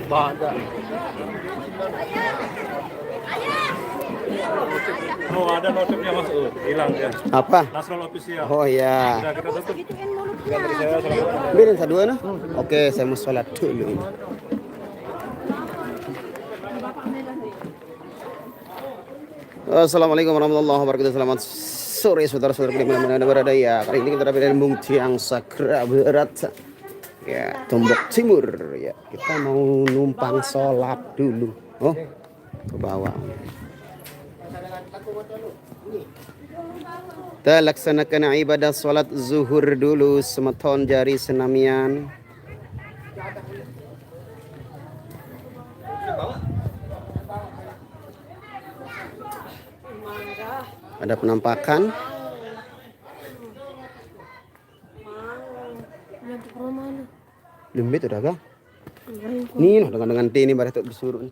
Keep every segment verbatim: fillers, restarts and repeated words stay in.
Badak. Oh, ada notifnya masuk. Hilang ya. Apa? Nasrul Official. Oh, iya. Udah, kita tutup. Biarin saya salam. Biarin saya dua, nah. Oke, saya mau sholat dulu. Assalamualaikum warahmatullahi wabarakatuh. Selamat sore, saudara-saudara, di mana-mana Anda berada, ya. Kali ini kita berada di Mungtiang Sakra Berat, ya, Tombok Timur, ya. Kita mau numpang sholat dulu. Oh, ke bawah. Kita laksanakan ibadah sholat zuhur dulu, semeton jari senamian. Ada penampakan. Belum itu dah, Kang. Ini noh, dengan-dengan ini baru tuh bersuruh.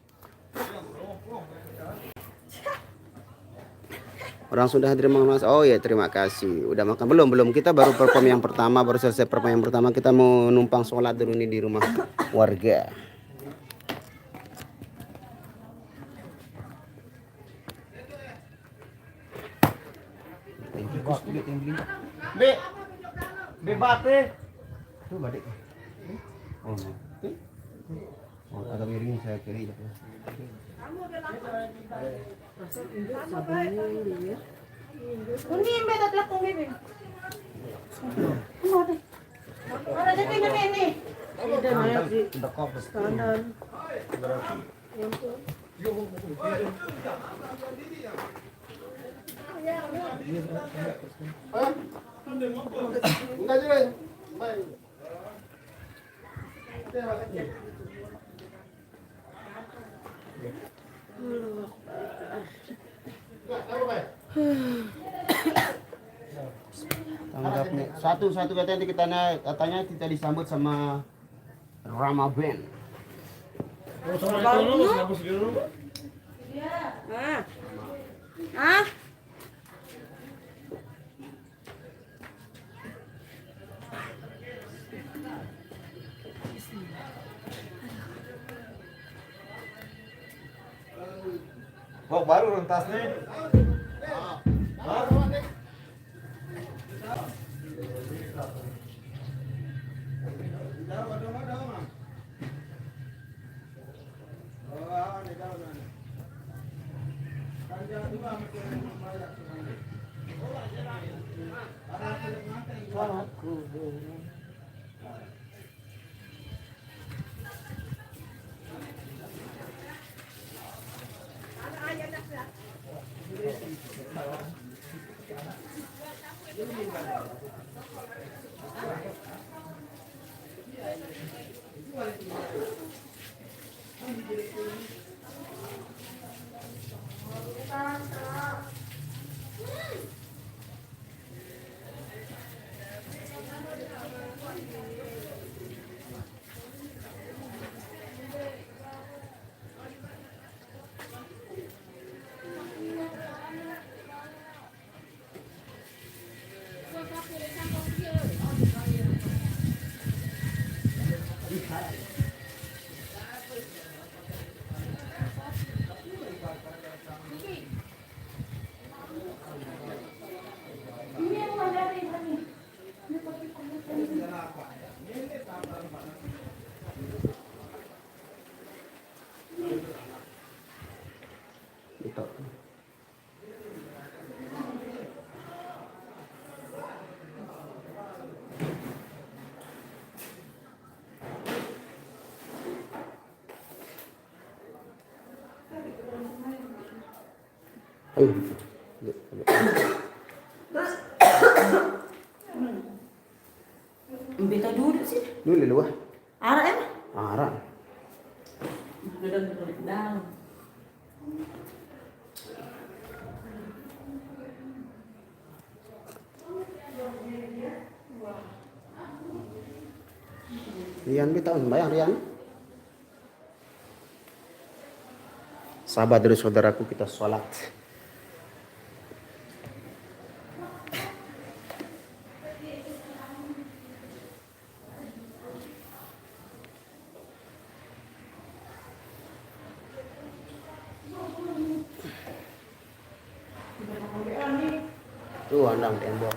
Orang sudah hadir, Mang Mas. Oh ya, terima kasih. Udah makan? Belum, belum. Kita baru perform yang pertama, baru selesai perform yang pertama. Kita mau numpang sholat dulu nih di rumah warga. Be, be bate. Tuh badik. Oh, no. Oh, agak miring saya kiri. Kuning, be, tak telekung, be. Kuning, be. Ada di sini, ini. Tidak kok. Standar. Enggak juga. Tanggapnya satu-satu, katanya kita na-, katanya kita disambut sama Rama Band. Ah. Ah. Oh, baru rentas nih. Ayo. Beta duduk sih. Dulu di luar. Arah, eh? Arah. Duduk, duduk dalam. Rian, beta bayang, Rian. Sabar dulu, saudaraku, kita sholat. Tuh, andang tembok.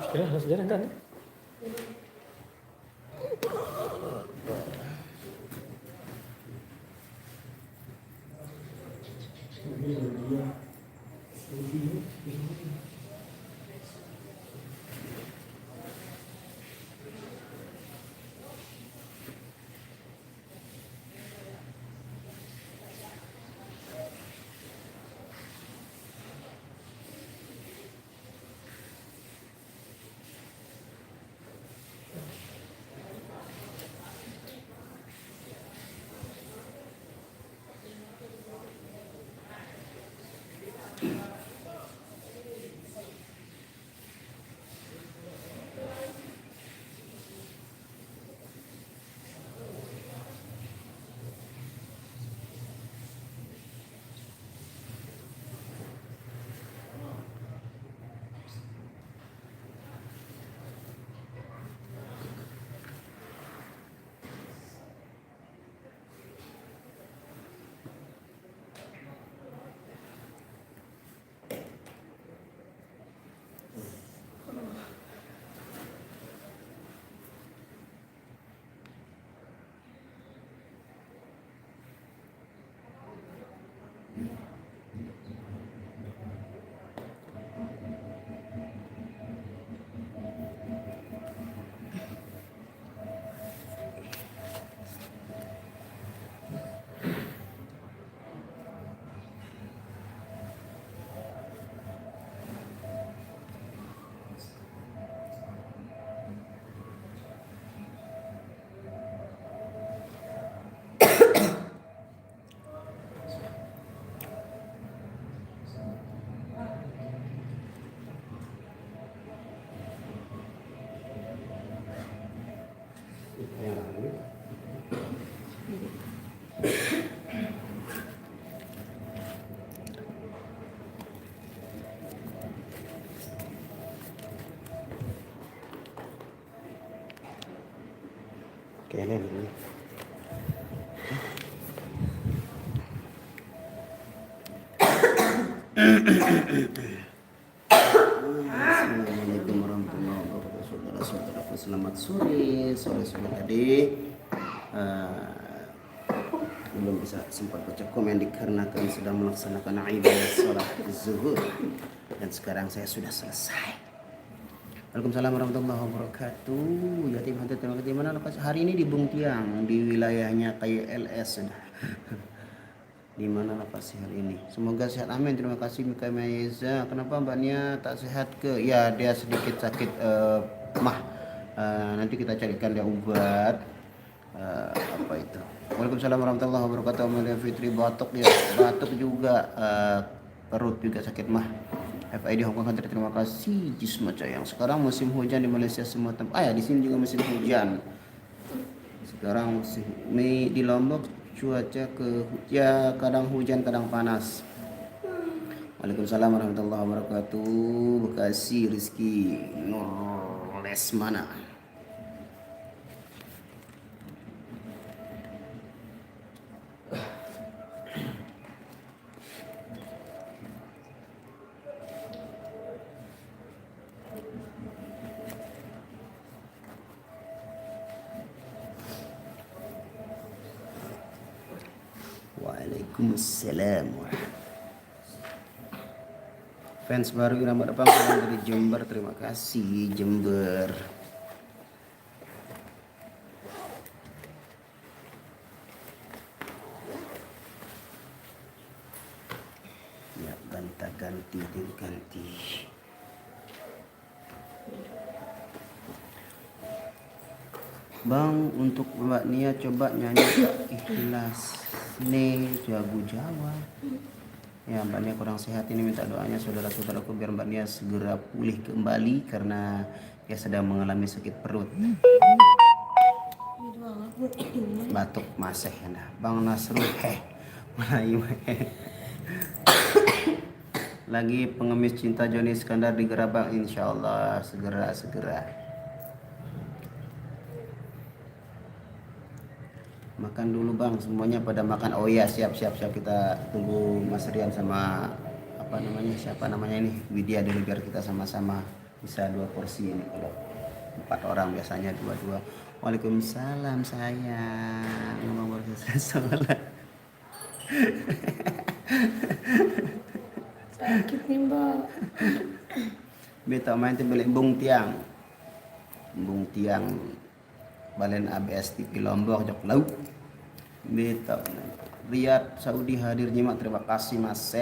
Sudah, sudah, kan? Oke, ini, ini. Assalamualaikum warahmatullahi wabarakatuh. Saudara-saudaraku, selamat sore. Sore-sore tadi, eh, belum bisa sempat baca komen dikarenakan sedang melaksanakan ibadah sholat zuhur. Dan sekarang saya sudah selesai. Waalaikumsalam warahmatullahi wabarakatuh. Yatim Hunter, terima kasih. Di mana lokasi? Hari ini di Bungtiang, di wilayahnya K Y L S sudah. Di mana lokasi hari ini? Semoga sehat, amin. Terima kasih, Mika Mayeza. Kenapa Mbak Nia tak sehat ke? Ya, dia sedikit sakit, eh, mah. Eh, nanti kita carikan dia obat. Eh, apa itu? Waalaikumsalam warahmatullahi wabarakatuh. Amelia Fitri, batuk ya, batuk juga, eh, perut juga sakit mah. F I D Hongkong Hunter, terima kasih. Jisma Cayang. Sekarang musim hujan di Malaysia semua tempat. Ah ya, di sini juga musim hujan. Sekarang musim, di Lombok cuaca ke, ya, kadang hujan kadang panas. Waalaikumsalam warahmatullahi wabarakatuh. Bekasi, Rizky Nur Lesmana. Waalaikumsalam. Fans baru Irama Depang, salam dari Jember. Terima kasih, Jember. Ya, ganta-ganti, ganti. Bang, untuk Mbak Nia coba nyanyi Ikhlas nih, lagu Jawa. Ya, Mbak Nia kurang sehat ini, minta doanya saudara-saudaraku biar Mbak Nia segera pulih kembali karena dia sedang mengalami sakit perut. Batuk masih, nah. Bang Nasrul, heh. Mulai, heh. Lagi pengemis cinta Joni Iskandar di Gerabang, insya Allah segera, segera. Makan dulu, Bang, semuanya pada makan. Oh iya, siap, siap, siap. Kita tunggu Mas Rian sama, apa namanya, siapa namanya ini, Widya dulu, biar kita sama-sama bisa dua porsi ini. Kalau empat orang, biasanya dua-dua. Waalaikumsalam, sayang. Ngomong baru selesai sholat. Sakit nih, Mbak. Beta main ti balik Bung Tiang. Bung Tiang, balen A B S T V Lombok, jok lau. Beta Riyadh, Saudi, hadir nyimak, terima kasih, Mas.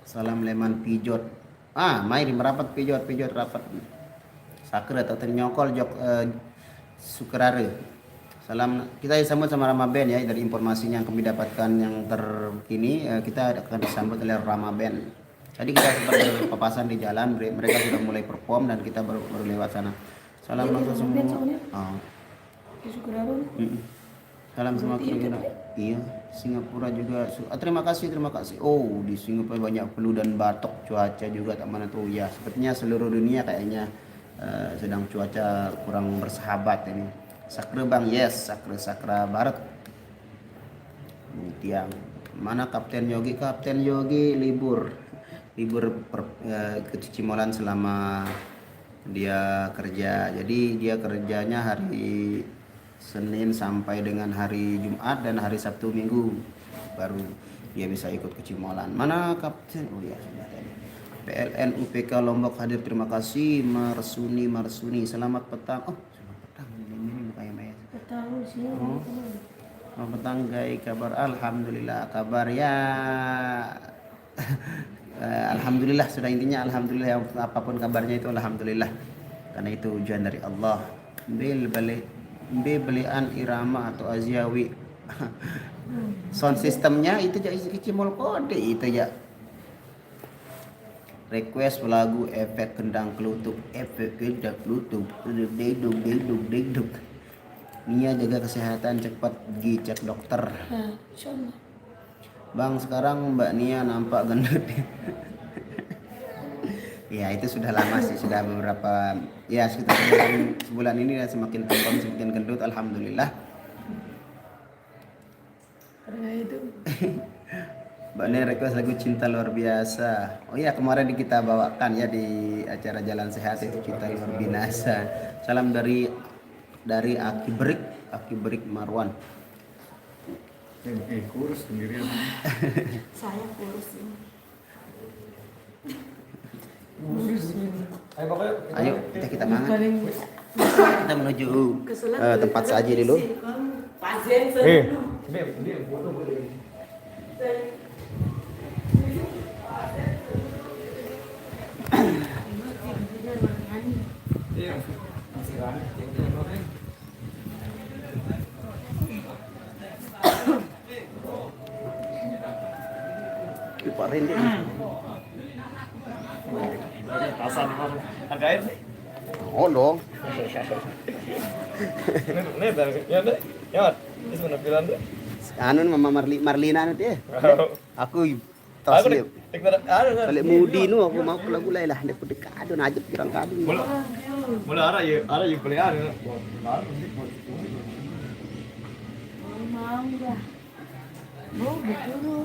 Salam leman Pijot. Ah, mai di merapat, Pijot, Pijot rapat. Sakre atau ternyokol, jok, eh, Sukerare. Salam, kita disambut sama Rama Band ya, dari informasinya yang kami dapatkan yang terkini, eh, kita akan disambut oleh Rama Band. Tadi kita sempat berpapasan di jalan, mere- mereka sudah mulai perform dan kita baru, baru lewat sana. Salam Jadi langsung Rama Band semua. Soalnya Oh, di Sukerare. mm-mm. Salam semua Berarti itu kru. ya? Iya, Singapura juga. Su- ah, terima kasih, terima kasih. Oh, di Singapura banyak flu dan batuk, cuaca juga tak menentu. Ya, sepertinya seluruh dunia kayaknya eh, sedang cuaca kurang bersahabat ini. Sakre, Bang, yes, Sakre, Sakra Barat. Bung Tiang. Mana Kapten Yogi? Kapten Yogi libur. Libur per- eh, ke Cimolan selama dia kerja. Jadi dia kerjanya hari Senin sampai dengan hari Jumat dan hari Sabtu Minggu baru dia bisa ikut ke Cimolan. Mana Kapten? Oh ya, sudah tadi. P L N U P K Lombok hadir, terima kasih. Marsuni, Marsuni, selamat petang. Oh, selamat petang. Ini, ini bukannya Maya. Tahu sih. Oh. Selamat petang, Gai. Kabar? Alhamdulillah, kabar ya. Eh, alhamdulillah, sudah, intinya alhamdulillah, yang apapun kabarnya itu alhamdulillah. Karena itu ujian dari Allah. Bil beli, bi belian Irama atau Aziawi. Sound systemnya itu aja isi kecimol kode itu ya. Request lagu efek kendang kelutuk, efek kendang kelutuk, deduk, deduk, deduk. Nia jaga kesehatan, cepat pergi cek dokter. Nah, insya Allah. Bang, sekarang Mbak Nia nampak gendut. Ya, itu sudah lama sih, sudah beberapa, ya, sekitar sebulan, sebulan ini ya, semakin tambah, semakin gendut, alhamdulillah. Karena itu. Mbak Nia request lagu Cinta Luar Biasa. Oh iya, kemarin kita bawakan ya di acara Jalan Sehat itu, Cinta Luar Biasa. Salam dari dari Aki Berik, Aki Berik Marwan. Eh, kurus sendirian. Saya kurus ini. Kurus ini. Ayo, pokoknya kita Ayo, kita kita mangan. Paling Kita menuju eh, tempat saji dulu. Pasien Eh, dia dia foto boleh. Iya. Lupa rindu. Tasan, Mas. Ada air nih. Oh dong. Ini, ini dari ya deh. Ya, Mat. Ini sebenarnya bilang deh. Anu, Mama Marli, Marlina anu dia. Aku Aku taslim. Tik ada ada kan. Balik mudi nu aku mau pula gulai lah, dia pun dekat ada najib kurang kadu. Mula mula ada ya, ada ya beli ada. Mau dah. Mau betul.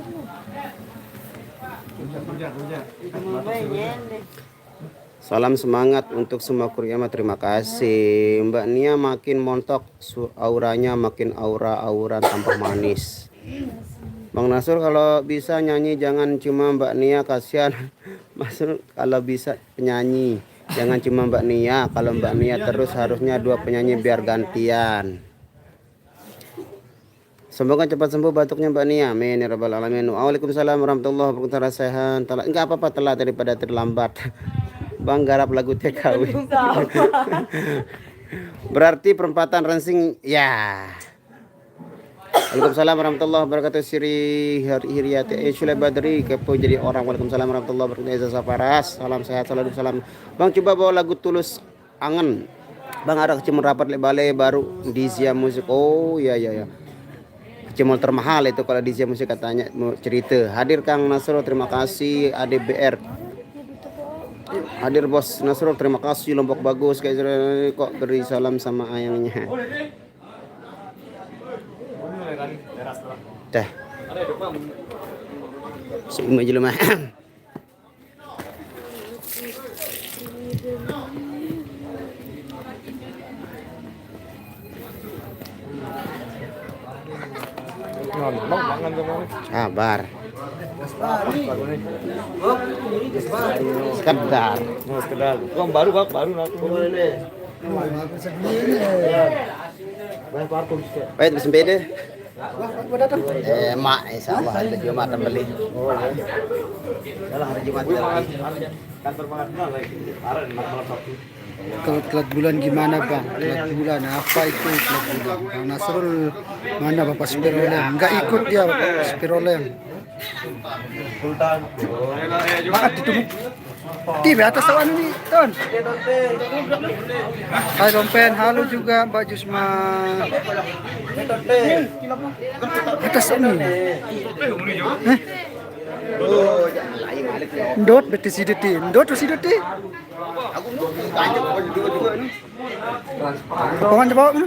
Kerja kerja kerja. Mau banyak deh. Salam semangat untuk semua kru Irama. Terima kasih. Mbak Nia makin montok, su- auranya makin aura-auran, tambah manis. Bang Nasrul, kalau bisa nyanyi jangan cuma Mbak Nia, kasihan. Mas Nasrul, kalau bisa penyanyi jangan cuma Mbak Nia. Kalau Mbak Nia terus, harusnya dua penyanyi biar gantian. Semoga cepat sembuh batuknya Mbak Nia. Amin ya rabbal alamin. Waalaikumsalam warahmatullahi wabarakatuh. Sehat. Telat. Enggak apa-apa, telat daripada terlambat. Bang garap lagu T K W. Berarti perempatan Rensing ya. Waalaikumsalam warahmatullahi wabarakatuh. Siri Har- Hiriati, eh, Sule Badri, kepo jadi orang. Waalaikumsalam warahmatullahi wabarakatuh. Eza Safaras, salam sehat selalu, salam. Bang, coba bawa lagu Tulus, angen. Bang, ada kecimol rapat lek bale baru di Zia Musik. Oh, iya, iya, iya. Kecimol termahal itu kalau di Zia Musik, katanya mau cerita. Hadir Kang Nasrul, terima kasih. A D B R. Hadir Bos Nasrul, terima kasih. Lombok bagus, kayak kok beri salam sama ayangnya. Teh. Seima jelema. Sabar. Sekedar. Oh, sekedar. Baru, Pak, baru. Baik, bersempeda. Eh, mak, insya Allah hari Jumat beli. Kalau telat bulan gimana, Bang? Telat bulan, apa itu telat bulan? Bang Nasrul mana, Bapak Spiroleng? Nggak ikut dia, Bapak Spiroleng. Maaf, ditunggu. Tiba atas awan ini, Ton. Hai, Bang Pen, halo juga Mbak Jusma. Atas ini. Eh? Ndot beti sideti. Ndot sideti. Kawan coba mana?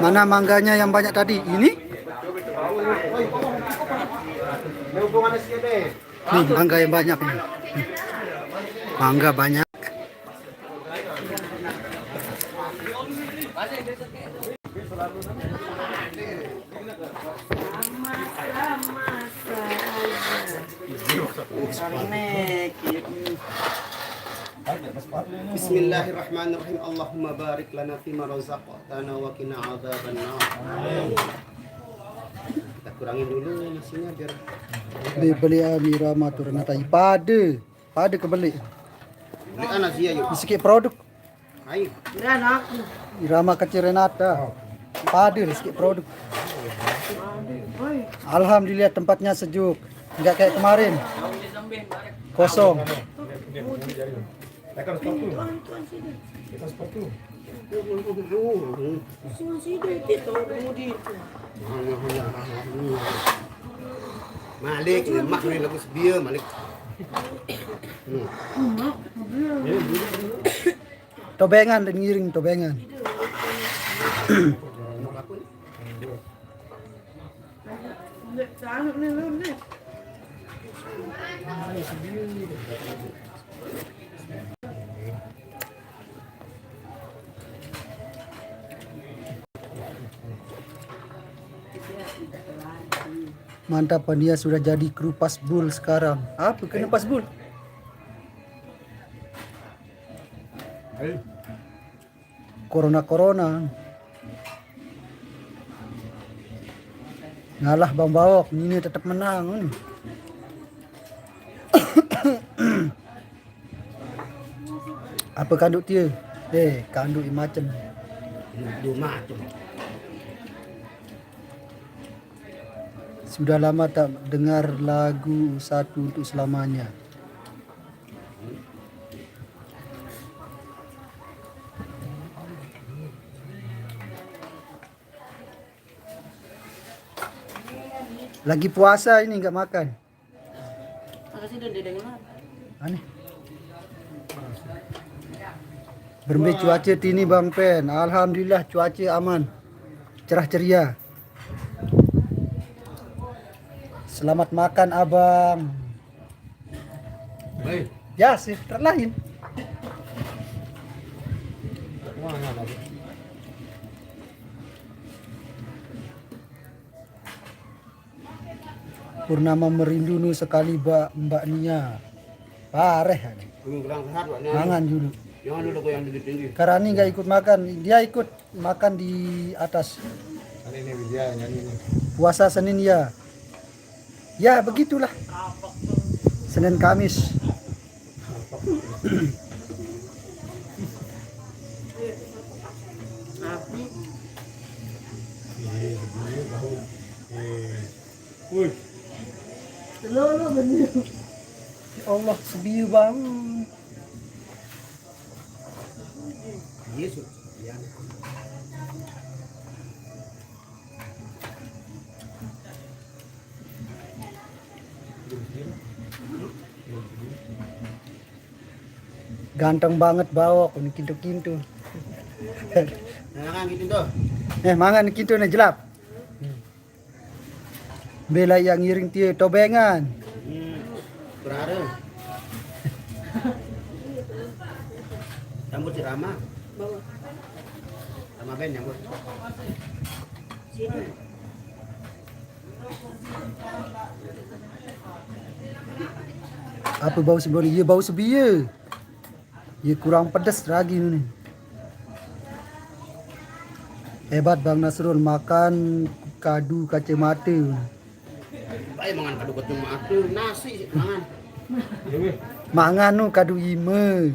Mana mangganya yang banyak tadi? Ini? Nih, mangga yang banyak ini. Nih. Mangga banyak. Bismillahirrahmanirrahim. Allahumma barik lana fima razaqtana wa qina adzabannar. Kita kurangin dulu nasinya biar. Beli-belian Irama tuh Renata. Pada, pada kebeli. Beli anak dia yuk. Sikit produk. Ayo. Irama kecil Renata. Pada sikit produk. Alhamdulillah, tempatnya sejuk. Enggak kayak kemarin. Kosong. Malik, lemak ni lagu sebia, Malik. Hmm. Tobengan dan ngiring tobengan. Mantap, Pania sudah jadi kru Pasbul sekarang. Apa kena Pasbul? Corona-corona. Ngalah Bang Baok, ini tetap menang ni. Apa kanduk dia? Eh, kanduk macam. Dua macam. Sudah lama tak dengar lagu Satu Untuk Selamanya. Lagi puasa ini nggak makan. Aneh. Berembe cuaca tini Bang Pen. Alhamdulillah cuaca aman. Cerah ceria. Selamat makan, Abang. Baik. Ya, sih, terlain. Mana lagi? Purnama merindu nu sekali ba Mbak Nia. Pareh. Kurang sehat, Mbak Nia. Mangan dulu. Jangan dulu goyang tinggi-tinggi. Karani nggak ikut makan, dia ikut makan di atas. Kan ini dia nyanyi nih. Puasa Senin ya. Ya, begitulah. Senin Kamis. Iya, sebenarnya tahu. Eh, woi. Lo, lo bener. Ya Allah, sebiu bang. Yesus. Ya. Ganteng banget bawok, ini kintu-kintu. Nah, kan gitu tuh. Eh, mangan kintu nih jelap. Bela yang ngiring tie tobengan. Hmm, berare. Rambut si Rama. Rama Ben nyambut. Apa bau sebelum iya bau sebiye? Ya kurang pedes lagi ini. Hebat Bang Nasrul makan kadu kacamata. Baik mangan kadu kacamata, nasi sih mangan. Mangan nu kadu ime.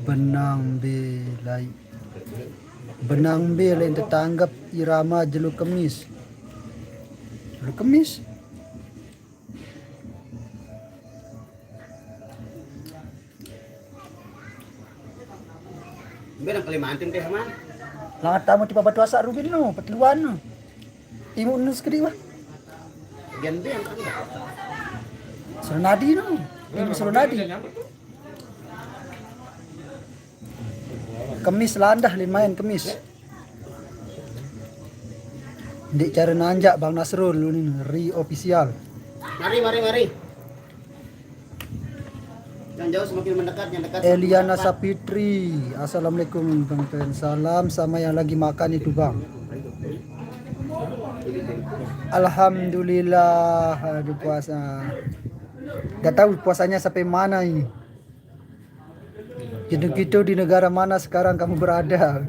Benang be lai. Benang be lai tetanggap irama jelo kemis. Jelo kemis. Mbak nang Kalimantan teh, Man. Lah tamu tiba batu asak rubin nu, peteluan nu. Imu nu sekedi wah. Bagian dia yang tadi. Serenadi nu. Imu serenadi. Kemis landah lumayan kemis. Ndik cara nanjak Bang Nasrul lu ni, Ri Official. Mari, mari, mari. Yang jauh semakin mendekat, yang dekat semakin Eliana merapat. Sapitri, assalamualaikum Bang Pen. Salam sama yang lagi makan itu Bang. Alhamdulillah, aduh puasa. Gak tahu puasanya sampai mana ini. Jadi gitu di negara mana sekarang kamu berada?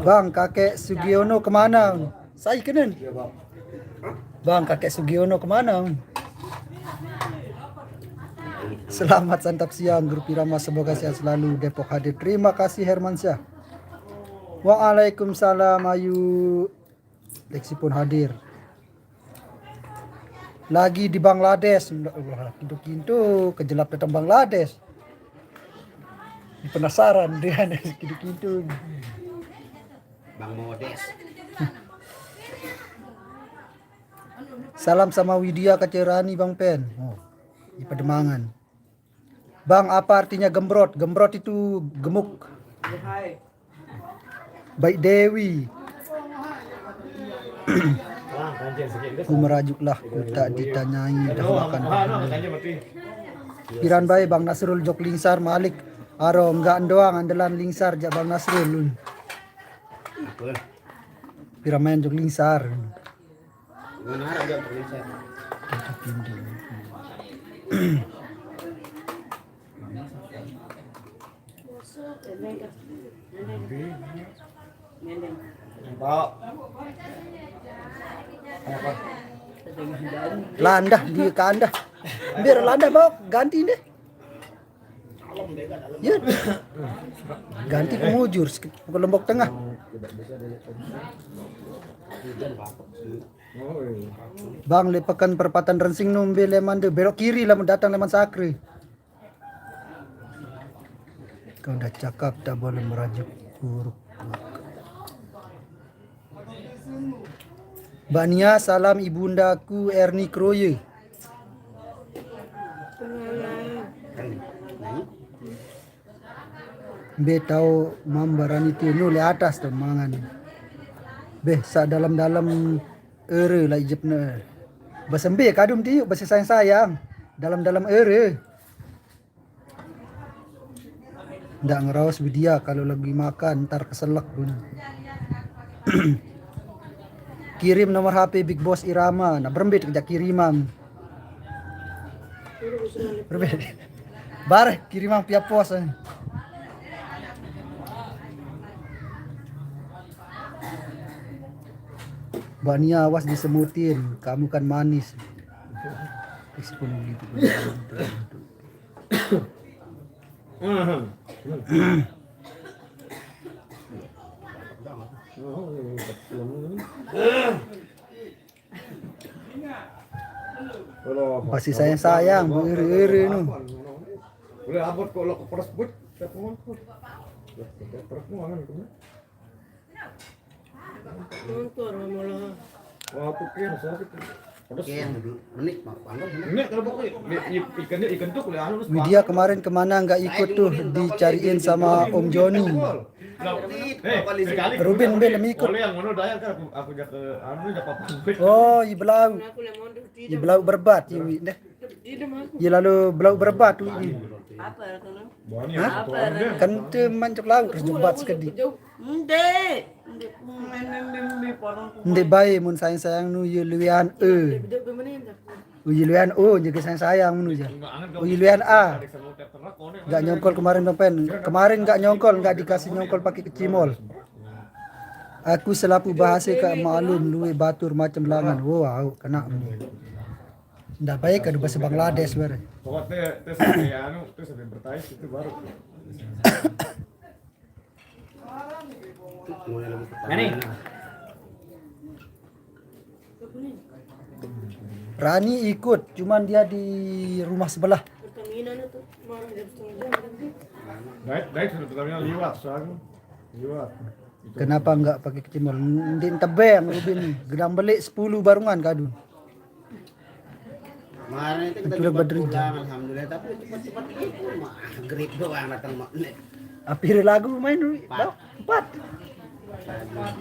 Bang, kakek Sugiono kemana? Saya kenen. Bang, kakek Sugiono kemana? Selamat santap siang, Grup Irama. Semoga sehat selalu. Depok hadir. Terima kasih, Hermansyah. Waalaikumsalam, Ayu. Lexi pun hadir. Lagi di Bangladesh. Ndak, Allah, kintu-kintu kejelap datang Bangladesh. Penasaran dia nih, kintu-kintu. Bang Modes. Salam sama Widya Kacerani, Bang Pen. Oh, di Pademangan. Bang, apa artinya gembrot? Gembrot itu gemuk. Baik Dewi. Ku merajuklah, ku tak ditanyai, dah makan. Piran bae Bang Nasrul jok Lingsar malik. Aro, enggak doang andalan Lingsar jak Bang Nasrul. Piran main jok Lingsar. Mana ada jok Lingsar? Landah dia kandah. Biar landah bawa ganti deh. Ya. Ganti pemujur ke Lombok Tengah. Bang, lepakan perempatan Rensing numbe leman de belok kiri lamun datang leman Sakri. Kau udah cakap tak boleh merajuk huruf. Mbak Nia, salam ibundaku Erni Kroye. Be tau mambarani tinu le atas to mangan. Be sa dalam-dalam ere la ijepne. Basembe kadum tiu basa sayang-sayang. Dalam-dalam ere. Ndak ngeraos Widya kalau lagi makan, ntar keselak guna. Kirim nomor H P Big Boss Irama. Nah, berembit kerja kiriman. Berembit. Bareh kiriman pia pos, eh. Mbak Nia, awas disemutin, kamu kan manis. Ih, sepuluh gitu. Pasti sayang-sayang, iri-iri nu. Boleh abot kok lo keperes but, saya pun. Keperes nu mana itu? Nonton sama lah. Wah, aku kira saya itu. Pedes. Oke, yang dulu. Menit, Mak. Panggang, menit. Ini kalau pokoknya, i-, i-, ikannya, ikan tuh kuliah anu, terus Widya kemarin kemana nggak ikut tuh, dicariin sama Om Joni. Nah, eh, sekali Rubin, aku Bin, ikut. Oleh yang mana daya kan aku, aku ajak ke anu, ajak papa. Oh, i belau. I belau berbat, i wi deh. I lalu belau berbat, wi. Apa kalau? Hah? Apa? Kan tu mancuk laut terus jebat sekedi. Ndek. Ndek bae mun sayang-sayang nu ye luwean e. Uji luwean o, jaga sayang-sayang nu ja. Uji luwean a. Nggak nyongkol kemarin, Bang Pen. Kemarin nggak nyongkol, nggak dikasih nyongkol pakai kecimol. Aku selaku bahasa kak maklum, luwe batur macam langan. Wow, kena. Ndak baik kalau bahasa Bangladesh, bare. Pokoknya, terus sampai anu, terus sampai bertais itu baru. Mana? Rani ikut, cuman dia di rumah sebelah. Baik, baik, sudah pertamina liwat, soalnya liwat. Kenapa nggak pakai kecimol? Ndin tebeng, Rubin. Gedang belik sepuluh barungan kadun. Kemarin itu kita cepat pulang, alhamdulillah, tapi cepat-cepat itu maghrib doang datang maghrib. Hampir lagu main, Wi. Empat. Empat.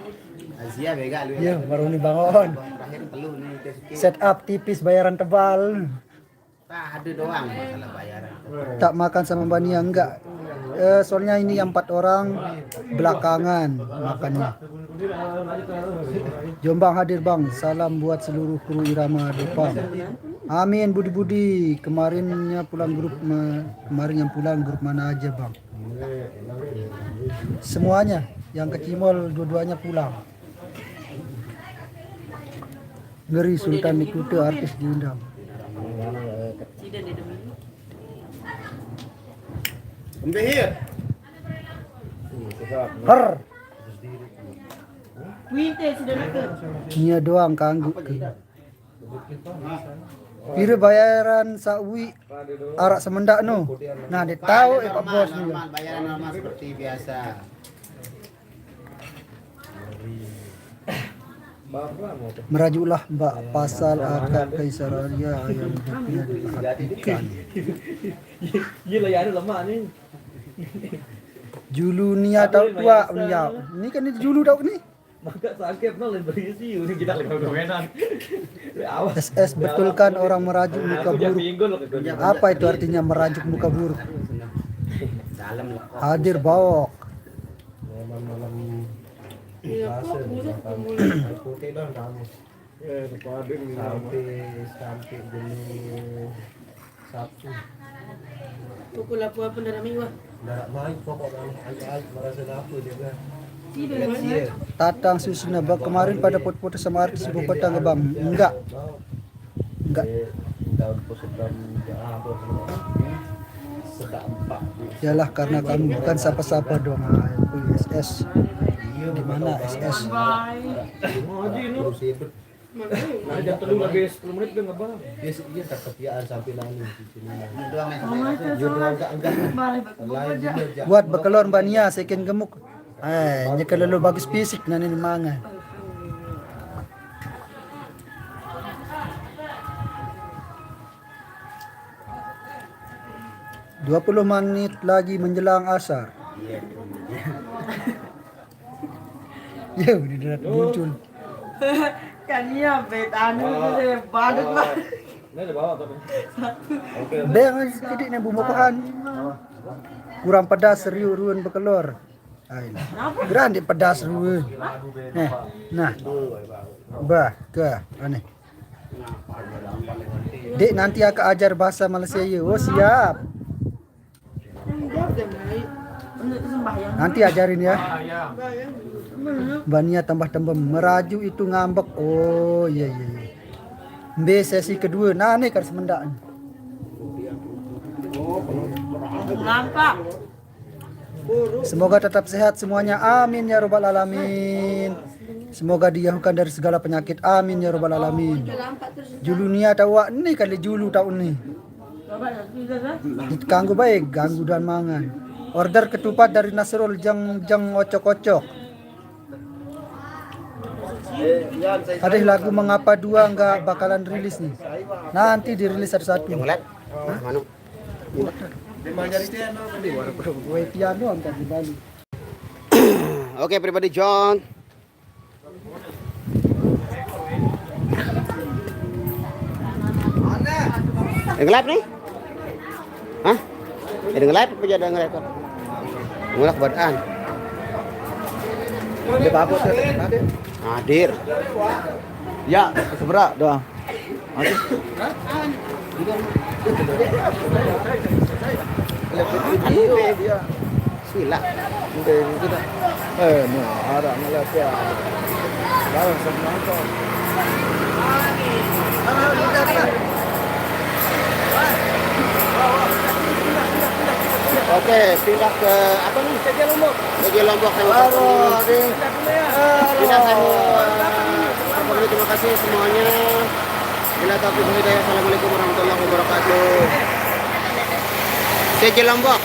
Azia bega lu ya. Iya, baru nih bangun. Terakhir telu nih, kita skip. Set up tipis, bayaran tebal. Tadi doang masalah bayaran. Tak makan sama Mbak Nia, enggak. Eh, soalnya ini yang empat orang belakangan makannya. Jombang hadir, Bang. Salam buat seluruh kru Irama Dopang. Amin, Budi-Budi. Kemarinnya pulang grup ma-, kemarin yang pulang grup mana aja, Bang? Semuanya yang kecimol dua-duanya pulang. Ngeri Sultan di Kuta artis diundang. Her. Nia doang kangguk ke. Pira bayaran sawi arak semendak no. Nah, dia tahu eh Pak Bos ni. Normal, bayaran normal seperti biasa. Merajuklah Mbak pasal akak Kaisar Alia yang hidupnya diperhatikan. Gila ya, ada lemak ni. Julu Nia tahu tua ni ya. Ni kan ni julu tahu ni. Maka sakit no lain berisi, udah kita lagi permainan. Awas. S S, betul kan orang merajuk muka buruk? Apa itu artinya merajuk muka buruk? Hadir baok. Malam-malam. Iya, kok buruk mulai. Putih dah kamu. Ya, sampai, sampai jenuh. Sabtu. Pukul apa pun dah ramai wah. Dah ramai pokok dah. Ai-ai merasa dah apa dia kan. Tatang Susina, Bang, kemarin pada foto-foto sama artis ibu kota nggak, Bang? Enggak. Enggak. Daun kusut dan apa semua. Sedak empat. Yalah, karena kamu bukan siapa-siapa dong. Ah, itu S S. Di mana S S? Terus itu. Nah, jam telu lagi sepuluh menit dia ngebang. Dia se-, dia tak ketiaan sampai nangis di sini. Dia doang enggak, enggak. Lain juga, Jak. Buat bekelor Mbak Nia, second gemuk. Eh, nyekel lu bagus fisik, nani mangan. Dua puluh menit lagi menjelang asar. Ya, ini dah muncul. Kan iya, bet anu tu deh, badut lah. Ini ada bawah tapi. Oke. Beng sedikit ni bumbu pahan. Kurang pedas, riuk ruen bekelor. Ai. Gerah ndeq pedas ruen. Eh, nah. Bah, ke aneh. Dek, nanti Akak ajar bahasa Malaysia ye. Oh, siap. Nanti ajarin ya. Mbak Nia tambah tembem. Merajuk itu ngambek. Oh, iya, iya, iya. Mbe sesi kedua. Nah, nih kan semendak. Semoga tetap sehat semuanya. Amin ya robbal alamin. Semoga dijauhkan dari segala penyakit. Amin ya robbal alamin. Julunia tau wak ni kali julu tau ni. Ganggu baik, ganggu dan mangan. Order ketupat dari Nasrul, jeng jeng ocok-ocok. Ada lagu Mengapa dua nggak bakalan rilis nih. Nanti dirilis satu-satu. Yang live? Hah? Mana? Wei Tiano ntar di Bali. Oke, pribadi John. Ada nge-live nih? Hah? Ada nge-live apa jadi nge-record? Ngulak badan. Udah apa tuh? Hadir. Ya, seberak doang. Oke. Sila. Udah, gitu dah. Eh, no, ada ngeliat ya. Bareng sama nonton. Oke, pindah ke apa nih? P J Lombok. P J Lombok, sama Bapak Lombok. Pindah, saya mau, eh, terima kasih semuanya. Bila taufiq wal hidayah. Assalamualaikum warahmatullahi wabarakatuh. P J Lombok.